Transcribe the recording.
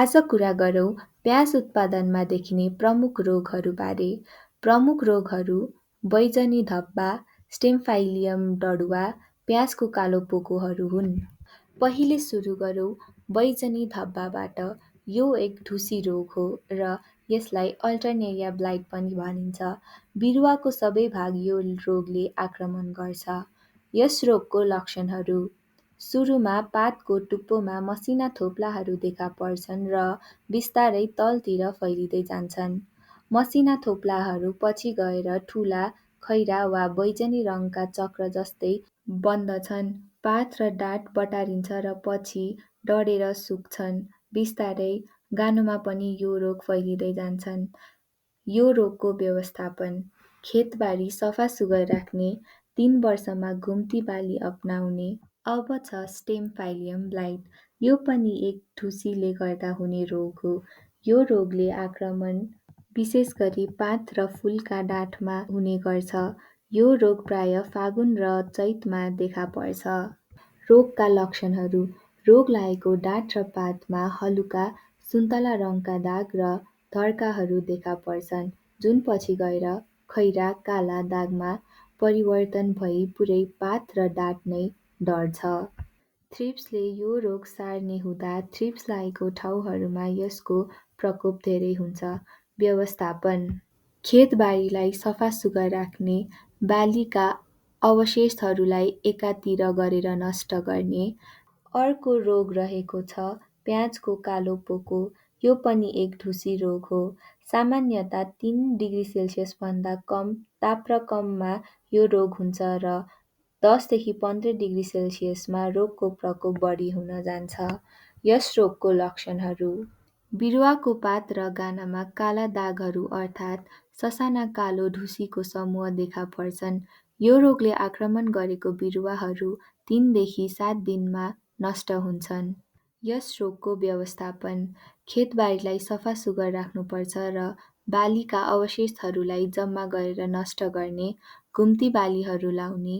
आज कुरा गरौँ प्याज उत्पादनमा देखिने प्रमुख रोगहरूबारे। प्रमुख रोगहरू बैजनी धब्बा, स्टेमफाइलियम डढुवा, प्याजको कालो पोकोहरू हुन्। पहिले सुरु गरौँ बैजनी धब्बाबाट। यो एक ढुसी रोग हो र यसलाई अल्टरनेरिया ब्लाइट पनि भनिन्छ। बिरुवाको सबै भाग यो रोगले आक्रमण गर्छ। यस रोगको लक्षणहरू: सुरुमा पातको टुप्पोमा मसिना थोप्लाहरू देखा पर्छन् र बिस्तारै तलतिर फैलिँदै जान्छन्। मसिना थोप्लाहरू पछि गएर ठूला, खैरा वा बैजनी रङका चक्र जस्तै बन्दछन्। पात र डाँठ बटारिन्छ र पछि डढेर सुक्छन्। बिस्तारै गानोमा पनि यो रोग फैलिँदै जान्छन्। यो रोगको व्यवस्थापन: खेतबारी सफासुग्घर राख्ने, 3 वर्षमा घुम्ती बाली अपनाउने। अब छ स्टेमफाइलियम ब्लाइट। यो पनि एक ढुसीले गर्दा हुने रोग हो। यो रोगले आक्रमण विशेष गरी पात र फूलका डाँठमा हुने गर्छ। यो रोग प्राय फागुन र चैतमा देखा पर्छ। रोगका लक्षणहरू: रोग लागेको डाँठ र पातमा हलुका सुन्तला रङका दाग र धड्काहरू देखा पर्छन्, जुन पछि गएर खैरा काला दागमा परिवर्तन भई पुरै पात र डाँठ नै डढ्छ। थ्रिप्सले यो रोग सार्ने हुँदा थ्रिप्स लागेको ठाउँहरूमा यसको प्रकोप धेरै हुन्छ। व्यवस्थापन: खेतबारीलाई सफासुग्घर राख्ने, बालीका अवशेषहरूलाई एकातिर गरेर नष्ट गर्ने। अर्को रोग रहेको छ प्याजको कालो पोको। यो पनि एक ढुसी रोग हो। सामान्यतया 3 डिग्री सेल्सियस भन्दा कम तापक्रममा यो रोग हुन्छ र 10 देखि 15 डिग्री सेल्सियसमा रोगको प्रकोप बढी हुन जान्छ। यस रोगको लक्षणहरू: बिरुवाको पात र गानामा काला दागहरू अर्थात् ससाना कालो ढुसीको समूह देखा पर्छन्। यो रोगले आक्रमण गरेको बिरुवाहरू 3 देखि 7 दिनमा नष्ट हुन्छन्। यस रोगको व्यवस्थापन: खेतबारीलाई सफासुग्घर राख्नुपर्छ र बालीका अवशेषहरूलाई जम्मा गरेर नष्ट गर्ने, घुम्ती बालीहरू लाउने,